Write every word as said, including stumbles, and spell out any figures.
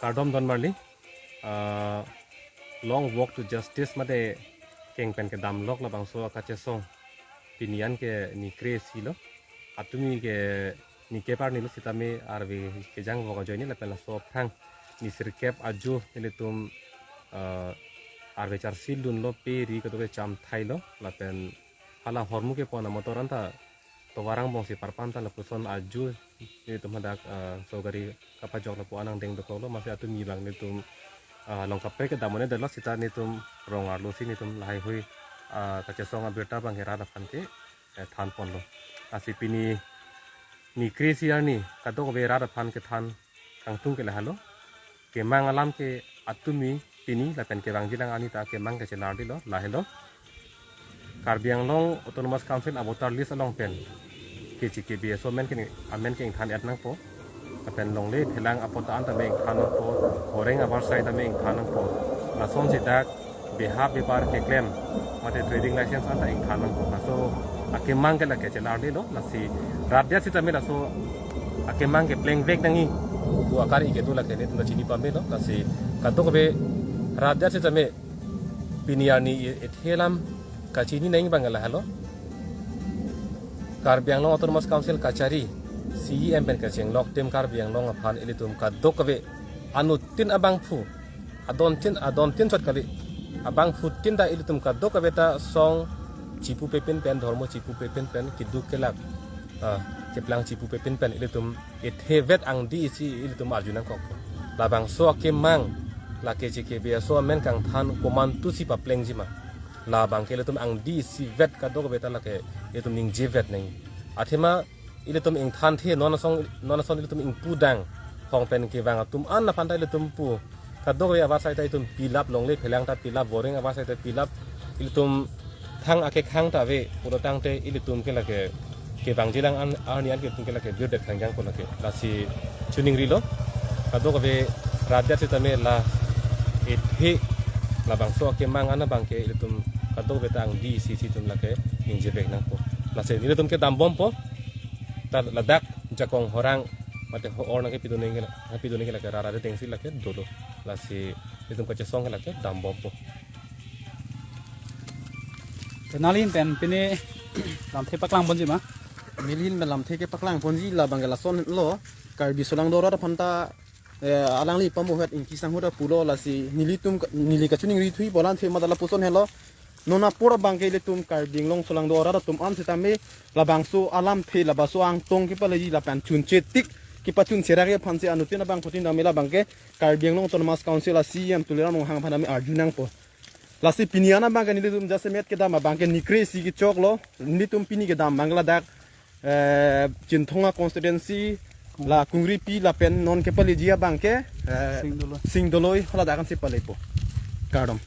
Kardom don marli, ah, long walk to justice mate keng pen kedam lok labangso akachesong pini an ke ni kre-isi lo. Atumi ke ni kep arni lo sitame arve kejang vok ajoine lapen laso aphrang ni sirkep ajo nelitum, ah, arve charsi lun lo pe ri kedo ke cham thai lo lapen hala hormu kepon amotor anta tovar angbong si parpan ta lapuson ajo nelitum hadak, ah, so gari kapajok lapu anang deng dokok lo masi atumi abang nelitum, ah, long kaprek kedam one dolo sita nelitum rong arlo si nelitum lahai hui, ah, kachesong abirta abang ke rat aphan ke, eh, than ponlo. Lasi pini ni kre-isi arni kadokave rat aphan kethan kangtung ke lahelo. Kemang alam ke atumi pini lapen kevangjilang arni ta kemang ke chelar dilo lahelo. Karbi Anglong Autonomous Council a voter list along pen K C K B S O amen ke, amen ke ingthan et nangpo. Lapen longle phelang apot an tame ingthan nangpo, horeng avarsai tame ingthan nangpo. Lason sidak beha bepar keklem mate trading license anta ingthan nangpo. Laso akemang ke lake chelar dilo, lasi rat adet sitame laso akemang ke plengvek nangji pu akar ike do lake nelitum ta chini pame lo, lasi kadokave rat adet sitame pini arni i-, ethe alam kachini nangji abang lahelo. Karbi Anglong Autonomous Council kachari C E M pen kachenglok Team Karbi Anglong aphan ilitum kadokave anuttin abangphu, adontin, adontin chot kali, abangphutin ta ilitum kadokave ta song chipupe pin pen, dhormo chipupe pin pen, keduk kelak, ah, keplang chipupe pin pen ilitum ethevet angdi isi ilitum arju nangkok. Labangso akemang la K C K B S O amen kangthan komantusi paplengji ma. Labang ke ilitum angdi isivet kadokave ta lake ilitum ningjevet nangji. Athema ilitum ingthanthe non asong, non ason ilitum ingpudang hong pen kevang atum an aphan ta ilitum pu. Kadokave avarsai ta ilitum pilap, longle phelang ta pilap, horeng avarsai ta pilap, ilitum thang akekhang ta ave pulo tangte ilitum ke lake kevangjilang an arni an ke ilitum ke lake birdet khangjang ko lake. Lasi chuning rilo. Kadokave rat adet sitame la ethe labangso akemang an abang ke ilitum kadokave ta angdi isi isi itum lake ningjevek nangpo. Lasi ilitum ke dambompo. Ta ladak jakong horang mate ho-, or nangkepidun nangke, pidun nangke lake rara deteng si lake dolo. Lasi ilitum kachesong ke lake dambompo. Te neli ahin pen pini lamthe paklang ponji ma? Neli ahin pen lamthe kepaklang ponji labang ke lasonlo, Karbi solangdo arat aphan ta, eh, alangli pambohet Ingti Sangho ta pulo, lasi nelitum ka-, neli kachiningri thupo alamthe mate lapuson helo. Non apor abang ke ilitum Karbi Anglong solangdo arat atum an sitame labangso alamthe, labangso angtong kepaleji lapen chunche tik kepachunche ra ke aphansi anuttin abangphutin tame labang ke Karbi Anglong Autonomous Council a C E M Tuliram Ronghang aphan tame arju nangpo. Lasi pini an abang ke nelitum jasemet kedam abang ke ni kre-isi kechoklo, nelitum pini kedam abang ladak, eh, Chinthong a constituency, la Kungripi lapen non kepaleji abang ke, eh, Singdoloi. Singdoloi, hala dak ansi palepo. Kardom.